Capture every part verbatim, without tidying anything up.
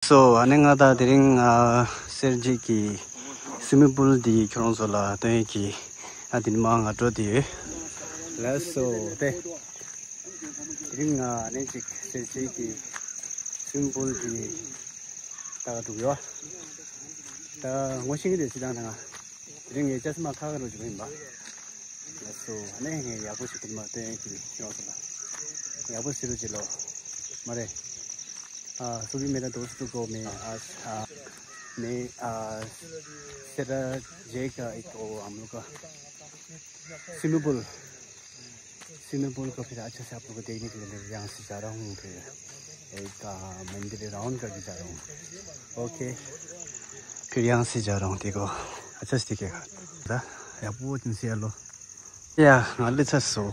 སོ་ཨ་ནི་ང་ད་དེ་རིང་ཨ་གསེར་བྱེས་ཀྱི་སུའི་མིང་པུལ་འདི་ཁྱོད་རང་ཚོ་ལ་སྟོན་ཡས་ཀྱི་ཨ་དེ་ནི་མ་ང་འགྲོ་དེ་ཡོད། ལགས་སོ་དེ། དེ་རིང་ང་ནས་ཅིག་གསེར་བྱེས་ཀྱི་སུའི་མིང་པུལ་འདི་ལྟ་ག་འགྲོ་གི་ཡོད། ད་ངོ་ཤེས་ཀྱི་རེད་ཅི་ད་ང་། དེ་རིང་ངའི་ཅ་ས་མ་ཁ་ཁ་རུ་འཇུག་ཡིན་པ། ལགས་སོ་ཨ་ནི་ངས་ཡག་པོ་ཞིག་དེ་མ་སྟོན་ཡས་ཀྱི་ཡོད་སོང་ལ། ཡག་པོ་ཟེར་རོ་ཅི་ལོ། མ་རེད། ཨ་སུ་གི་མེད་ད་དོ་སུ་གོ་མེད་ཨ་ཨ་མེད་ཨ་སེ་ར་ཇེ་ཀ་ཨི་ཏོ་ཨམ་ལུ་ཀ། སུའི་མིང་པུལ། སུའི་མིང་པུལ་ཀ་ཕི་ར་ཨ་ཅེ་སི་ཨབ་ལུ་ཀ་དེ་ནི་ཀི་ལེ་ཡང་སི་ཇ་རང་ཧུང་ཕི་ར། ཨེ་ཀ་མན་དི་རི་རའུན་ཀ་གི་ཇ་རང་ཧུང་། ཨོ་ཁེ། ཕི་ར་ཡང་སི་ཇ་རང་དེ་གོ་ཨ་ཅེ་སི་དེ་ཀེ་ཁ། ད་ཡག་པོ་ཅིན་སི་ཡ་ལོ། ཡ་ང་ལི་ཚ་སོ།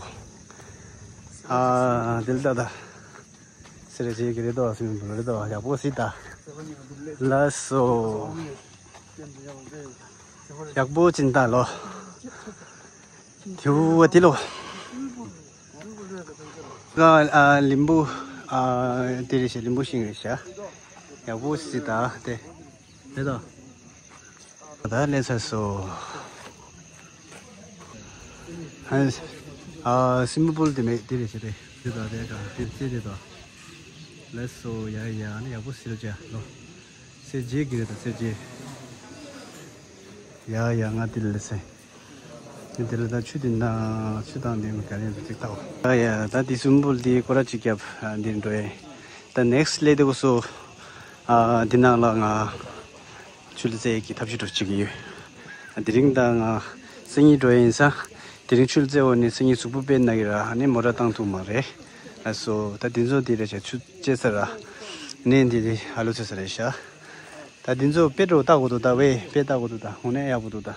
ཨ་དིལ་ད་ད། སེ་ར་བྱེས་ཀྱི་རེད་དོ་སུའི་མིང་པུལ་རེད་དོ་ཡག་པོ་སི་ད། ལགས་སོ། ཡག་པོ་ཅིན་ད་ལོ། ཐིའུ་བ་ཏི་ལོ། ཨ་ལིམ་བུ། ཨ་དེ་རེད་ཤག་ལིམ་བུ་ཤིང་རེད་ཤག་ཡག་པོ་སི་ད་དེ། དེ་དང་། ད་ལེ་ཚ་སོ། ཨ་སུའི་མིང་པུལ་དེ་མེད་དེ་རེད་ཤག་དེ། དེ་དང་དེ་དང་དེ་དེ་དེ་དང་། ལེ་སོ་ཡ་ཡ་ནི་ཡག་པོ་སི་རེད་ཅག་ལོ། གསེར་བྱེས་ཀྱི་རེད་དོ་གསེར་བྱེས། ཡ་ཡ་ང་དེ་ལེ་ཚ། དེ་ལ་ད་ཆུ་དེ་ན་ཆུ་དང་དེ་མ་ག་རེ་ཅིག་ལྟ་བ། ཡ་ཡ་ད་དེ་སུའི་མིང་པུལ་དེ་སྐོར་ར་ཅིག་རྒྱབ་འདིར་འགྲོ་ཡས། ད་ནེག་སི་ལེ་དེ་གོ་སོ། དེ་ནང་ལ་ང་ཆུ་ལ་རྩེ་ཡས་ཀྱི་ཐབས་ཤེས་འགྲོ་བྱེད་ཀྱི་ཡོད། དེ་རིང་ད་ང་སང་ཉིན་འགྲོ་ཡས་ཡིན་ས། དེ་རིང་ཆུ་ལ་རྩེ་འོ་ནས་སང་ཉིན་གཟུགས་པོ་དཔེ་ན་གི་ར་ཨ་ནི་མོ་ཊ་བཏང་ཐུབ་མ་རེད། ལགས་སོ་ད་དེ་ཚོ་དེ་རེད་ཤག་ཆུ་རྩེ་ས་ར། ནས་འདི་དེ་ཨ་ལུ་རྩེ་ས་རེད་ཤག་ད་དེ་ཚོ་དཔེ་འགྲོ་ལྟ་དགོས་འདུག་ད་བས་དཔེ་ལྟ་དགོས་འདུག་ད་དངོས་གནས་ཡག་པོ་འདུག་ད།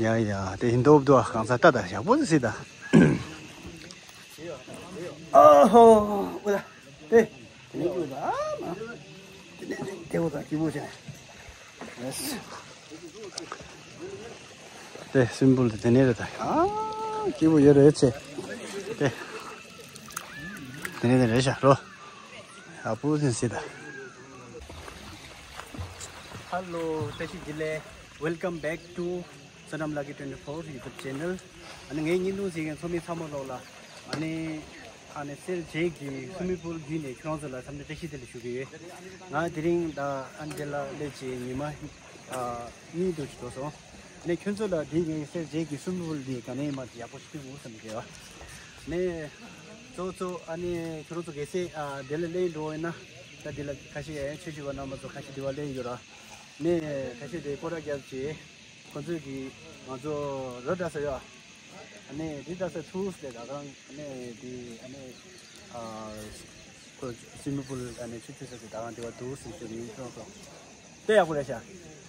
ཡ་ཡ་དེ་ཧིན་དོབ་དུ་གང་ས་ལྟ་ད་ཡག་པོ་སི་ད། ཨ་ཧོ་ཨུ་ད་དེ་དེ་ནས་ཀྱི་ཨུ་ད་ཨ་མ་དེ་ནས་དེ་ཨུ་ད་སྐྱིད་པོ་བྱས། ཡེས། དེ་སུའི་མིང་པུལ་དེ་དེ་ནས་རེད་ད། ཨ་སྐྱིད་པོ་ཡོད་རེད་ཆེ། དེ་དེ་ནས་དེ་རེད་ཤག་རོ། ཡག་པོ་ཟིན་སྲིད་ད། Hello བཀྲ་ཤིས་བདེ་ལེགས། Welcome back to Sonam Lucky twenty four YouTube channel. ཨ་ནི་ངའི་བརྙན་ཐུང་གཟིགས་མཁན་ཚོགས་མི་ཚང་མ་ལོག་ལ། ཨ་ནི་ཨ་ནི་གསེར་བྱེས་ཀྱི་སུའི་མིང་པུལ་བརྒྱུད་ནས་ཁྱོད་རང་ཚོ་ལ་འཚམས་འདྲི་བཀྲ་ཤིས་བདེ་ལེགས་ཞུ་གི་ཡོད། ང་དེ་རིང་ད་ཨ་ནི་དེ་ལ་སླེབས་བྱས་ཉི་མ་ཨ་གཉིས་དུ་ཅིག་འགྲོ་སོང་། ཨ་ནི་ཁྱོད་ཚོ་ལ་དེ་ངའི་གསེར་བྱེས་ཀྱི་སུའི་མིང་པུལ་འདི་ག་ནས་མར་ཡག་པོ་ཞིག་སྟོན་དགོས་བསམ་གི་ཡོད། ནས་གཙོ་གཙོ་ཨ་ནི་ཁྱོད་རང་ཚོ་གལ་སྲིད་ཨ་དེ་ལ་སླེབས་འགྲོ་བ་ཡིན་ན་ད་དེ་ལ་ཁ་ཤས་ཆོས་ཞུ་བ་རྣམ་པ་ཚོ་ཁ་ཤས་དེ་བ་སླེབས་ཡོད་ར། ནས་ཁ་ཤས་དེ་སྐོར་ར་རྒྱབ་བྱས་ཁོ་ཚོས་ཀྱིས་ང་ཚོ་རོ་འདྲ་ས་ཡོད། ཨ་ནི་དེ་འདྲ་ས་ཐུགས་སླེ་ད་གང་ཨ་ནི་དེ་ཨ་ནི་ཨ་ཁོ་སུའི་མིང་པུལ་ཨ་ནི་ཆུ་ཚོད་ས་དེ་ད་གང་དེ་བ་འདུག་སེམས་ཤུགས་མིན་ཁྱོད་ཚོ། དཔེ་ཡག་པོ་རེད་ཤག་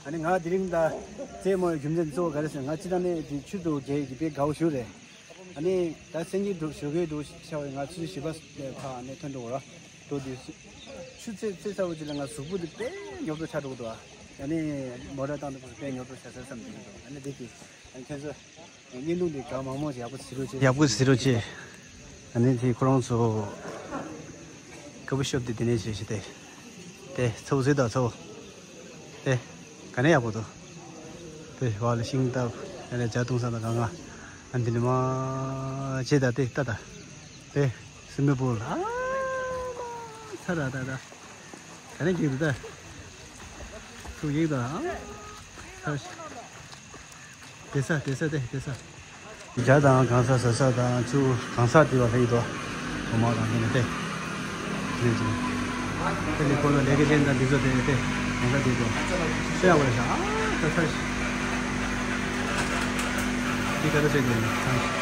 ཨ་ནི་ང་དེ་རིང་ད་རྩེད་མོ་རྒྱུ་མཚན་གཙོ་བོ་ག་རེ་ཟེར་ན་ང་སྤྱིར་བཏང་ནས་དེ་ཆུ་དུ་རྒྱལ་གྱི་དཔེ་དགའ་བོ་ཞུ་རེད། ཨ་ནི་ད་སེང་གེ་འགྲོ་ཞོགས་ཀས་འགྲོ་ཤ་བའི་ང་ཚོའི་བྱིས་པ་ཕ་ཨ་ནི་ཐོན་འགྲོ་བ་ར་འགྲོ་དུས་ཆུ་ཚོད་ཚོད་ཚ་བོ་ཅིག་ལ་ང་གཟུགས་པོ་དེ་དཔེ་ཉོབ་ཏོ་ཆགས་འགྲོ་གི་འདུག་ཨ་ནི་མོ་ཊ་བཏང་དུས་དཔེ་ཉོབ་ཏོ་ཆགས་ས་བསམ་གྱི་འདུག་ཨ་ནི་དེ་གི་ཨ་ནི་ཁྱོད་ཚོ། བརྙན་ཐུང་འདི་གང་མང་མང་ཞིག་ཡག་པོ་གཟིགས་རོགས་བྱེད། ཡག་པོ་གཟིགས་རོགས་བྱེད། ཨ་ནི་དེ་ཁོ་རང་ཚོ་ཀོ་ཕི་ཤོབ་དེ་དེ་ནས་བྱས་ཤིག་དེ། དེ་ཚོ་བཟོས་དང་ཚོ། དེ་ག་ནས་ཡག་པོ་འདུག་དེ་བ་ལ་ཤིང་བཏབ་ཨ་ནི་ཇ་བཏུང་ས་དང་གང་ག་ཨ་འདི་ནས་མ་བྱས་ད་དེ་ལྟ་ད། དེ་སུའི་མིང་པུལ་ཨ་ད་ད་ད་ད། ག་ནས་འགྱིག་རུ་ད། ཚུགས་ཡིག་དང་། ཚར་ཤག་དེ་ས་དེ་ས་དེ་དེ་ས། ཇ་དང་གང་ས་ཟ་ས་དང་ཆུ་གང་ས་དེ་བ་ལྷག་ཡོད་དོ། འོ་མ་དང་དེ་ནས་དེ། དེ་ནས་དེ་ནས་ཁོ་ལ་ལས་ཀ་ཅན་དང་འདི་ཚོ་དེ་ནས་དེ་གང་ས་དེ་དོ། ཤ་ཡག་པོ་རེད་ཤག་ཨ་ད་ཚར་ཤག་འདི་ག་རེ་བྱས་དེ་ནས་ཚར་ཤག་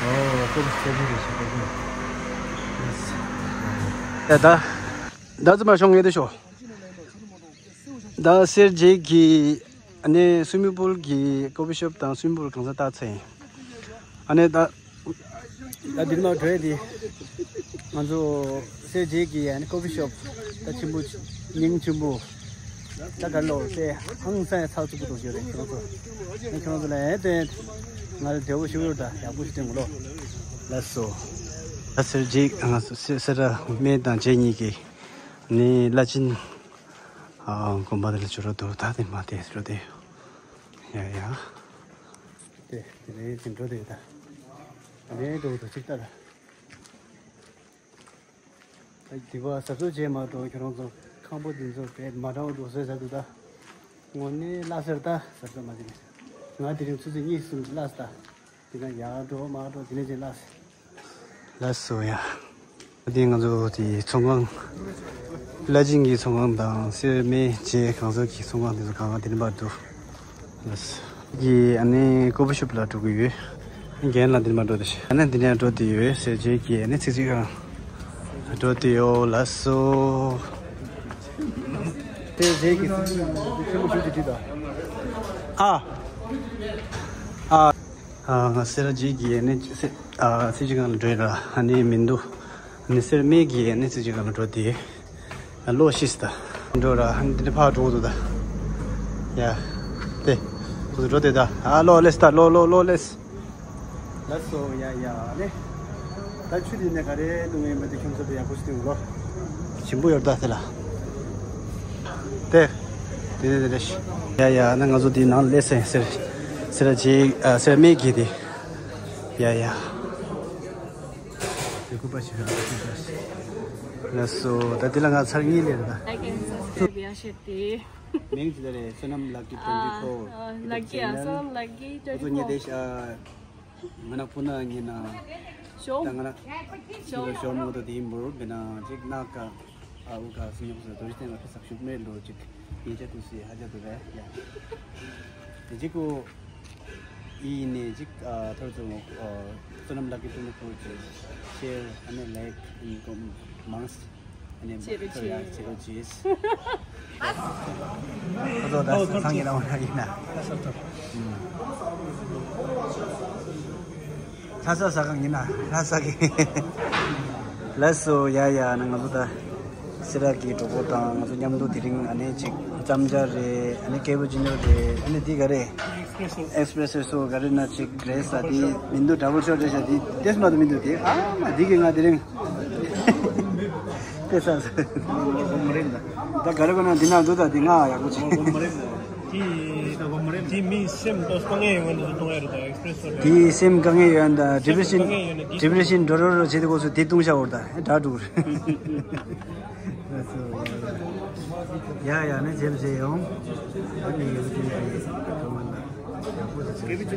ཨོ་ཀོ་བི་ཀོ་བི་རེད་ཤག་ཀོ་བི། ད་ད་ད་ཙི་མ་ཤོང་ངེས་དེ་ཤོ། ད་གསེར་བྱེས་ཀྱི་ཨ་ནི་སུའི་མིང་པུལ་གྱི་ཀོ་ཕི་ཤོབ་དང་སུའི་མིང་པུལ་གང་ས་བཏགས་ཚེ་ཡིན། ཨ་ནི་ད་ད་འདིར་མ་འགྲོ་ཡ་དེ་ང་ཚོ་གསེར་བྱེས་ཀྱི་ཨ་ནི་ཀོ་ཕི་ཤོབ་ད་ཆེན་པོ་སྙིང་ཆེན་པོ་ད་ག་ལོ་དེ་ཧང་སང་ཡ་ཚགས་ཚུད་པོ་འདུག་ཞོར་རེད་ཁྱོད་ཚོ་ཨ་ཁྱོད་ཚོ་ལ་ཨེ་དེ་ང་ལ་འབྲས་བུ་ཞུ་ཡོད་ད་ཡག་པོ་ཞིག་སྟོན་དགོས་ལོ། ལགས་སོ། ད་གསེར་བྱེས་ང་ཚོ་གསེར་གསེར་ར་སྨན་དང་བྱེས་གཉིས་ཀྱི། ནི་བླ་ཆེན་ཨ་དགོན་པ་དེ་ལ་འབྱོར་རོགས་འདུག་ད་དེ་མ་དེ་འགྲོ་དེ་ཡོད། ཡ་ཡ། དེ་དེ་རེད་དེ་འགྲོ་དེ་ཡོད་ད། ཨ་ནི་འགྲོ་འདུག་ཅིག་ལྟ་ད། ད་དེ་བ་གཟབ་གཟབ་བྱས་མ་འགྲོ་ཁྱོད་རང་ཚོ་ཁང་པ་འདི་ཚོ་བེད་མ་འདྲ་བ་འདུག་ཟེར་ཟེར་འདུག་ད། དངོས་གནས་ལ་ཟེར་ད་གཟབ་གཟབ་མ་བྱེད་ནས། ང་དེ་རིང་ཆུ་ཚོད་གཉིས་གསུམ་ལ་ཟེར་ད། དེ་ན་ཡར་འགྲོ་མར་འགྲོ་དེ་ནས་ཅིག་ལ་ཟེར། ལགས་སོ་ཡ། དེ་ང་ཚོ་དེ་ཚོང་ཁང་། བླ་ཆེན་གྱི་ཚོང་ཁང་དང་སེར་སྨད་བཅས་གང་ཟག་གི་ཚོང་ཁང་དེ་ཚོ་གང་ག་དེ་ནས་མར་འགྲོ། ལགས་སོ། གི་ཨ་ནི་ཀོ་ཕི་ཤོབ་ལ་འགྲོ་གི་ཡོད། རྒན་ལགས་དེ་ནས་མར་འགྲོ་དེ་ཤི་ཨ་ནི་དེ་ནས་འགྲོ་དེ་ཡོད་ཟེར་བྱས་ཀྱི་ཨ་ནི་ཚིག་ཚིག་གང་འགྲོ་དེ་ཡོད་ལགས་སོ། དེ་རྗེས་ཀྱི་ཚིག་ཚིག་ཆེན་པོ་ཞིག་ཅིག་བྲིས་དང་། ཨ། ཨ། ཨ། ང་སེ་ར་བྱེས་ཀྱི་ཨ་ནི་སེ་ཨ་སེ་ཅི་གང་ལ་འགྲོ་ཡི་ར་ཨ་ནི་མི་འདུག་ཨ་ནི་སེར་སྨད་ཀྱི་ཨ་ནི་སེ་ཅི་གང་ལ་འགྲོ་དེ། ཨ་ལོ་ཤིས་ད། འགྲོ་ར་ཨ་ནི་དེ་འདྲ་ཕར་འགྲོ་འདུག་ད། ཡ། དེ། ཁོ་ཚོ་འགྲོ་དེ་ད། ཨ་ལོ་ལེས་ད་ལོ་ལོ་ལོ་ལེས། ལགས་སོ་ཡ་ཡ་ནི། ད་ཆུ་དེ་ནས་ག་རེ་བཏུང་ཡིན་པ་དེ་ཁྱོད་ཚོ་དེ་ཡག་པོ་ཞིག་བཏུང་ལོ། ཞིམ་པོ་ཡོད་ད་དེ་ལ། དེ། དེ་དེ་དེ་རེད། ཡ་ཡ་ན་ང་ཚོ་དེའི་ནང་སླེབས་ཟིན་ཟེར། ཟེར་ར་ཅིག་ཨ་ཟེར་མེད་ཀྱི་དེ། ཡ་ཡ། དེ་སྐུད་པ་ཞིག་ར་སྐུད་པ་ཞིག་ལགས་སོ་ད་དེ་ལ་ང་ཚར་གཉིས་སླེབས་རེད་ད། Like and subscribe ཡ་ཤེས་ཏེ། མིང་ཅི་ལ་རེད་བསོད་ནམས་ལགས་ཀྱི་ཨ་twenty four། ཨ་ལགས་ཀྱི་ཨ་བསོད་ནམས་ལགས་ཀྱི་ཁོ་ཚོ་twenty four། ཉེ་དེ་ཤ། ང་ན་ཕུ་ན་ཉེ་ན། ཞོ། ད་ང་ན། ཞོ། ཞོ་མོ་དོ་དེ་ཡིན་འབུར་བེ་ན་ཅིག་ན་ཀ་ཨ་འུ་ཀ་སི་ཉོག་སི་དོ་རི་སྟེང་ལ་ཁ་སག་ཤུག་མེད་ལོ་ཅིག་ཉེ་ཅ་ཀུ་སི་ཧ་ཅ་དུ་རེད་ཡ། དེ་ཅིག་གོ་ཨི་ནེ་ཅིག་ཨ་ཐོར་ཚོ་ཨ་བསོད་ནམས་ལགས་ཀྱི་ཀྲུང་ལུགས་ཀོ་ཅིག་ཤེར་ཨ་ནེ་ལེག་ཨིན་ཀོ་མང་སི། ཨ་ནི་ཆེ་རུ་ཆེ། ཆེ་རུ་ཆེ། ཁོ་ཚོ་ད་སང་ཉིན་ལ་འོང་ཡ་ཡིན་ན། ལྷ་ས་ས་གང་ཡིན་ན་ལྷ་ས་གི། ལགས་སོ་ཡ་ཡ་ན་ང་ཚོ་ད་སེ་ར་གི་གྲོགས་པོ་དང་ང་ཚོ་མཉམ་དུ་དེ་རིང་ཨ་ནི་ཅིག་རྩམ་ཇ་རེད་ཨ་ནི་ཀེ་པུ་ཅི་ནོ་རེད་ཨ་ནི་དེ་ག་རེད། ཨེག་སི་པི་རེ་སོ་ག་རེ་ན་ཅིག་རེད་ས་དེ་མི་འདུག་ཌབ་བལ་ཤོཊ་རེད་ཤག་དེ་དེ་སུ་མ་གཏོགས་མི་འདུག་དེ་ཨ་མ་དེ་གི་ང་དེ་རིང་། དེ་ས་ས། ད་ག་རེ་གོ་ན་འདི་ན་འདུག་ད་འདི་ང་ཡག་པོ་བྱེད། དེ་དེ་མི་སེམས་ཏོག་དཀའ་ངལ་ཡོད་ན་འདུག་གཏོང་ཡ་རེད་ད་ཨེག་སི་པི་རེ་སི་ལ། དེ་སེམས་དཀའ་ངལ་ཡོད་ན་ད་ཌི་པི་རེ་ཤིན་ཌི་པི་རེ་ཤིན་འགྲོ་རོགས་རོགས་བྱེད་དེ་གོ་སུ་དེ་བཏུང་བྱ་འོར་ད་ཨེ་དྲག་འགྲོ་གི་རེད། ཡ་ཡ་ནི་བྱེད་བྱེད་ཡོང་། ཨ་ནི་ཡོད་དེ་དེ་གང་མ་ན་ཡག་པོ་བྱེད།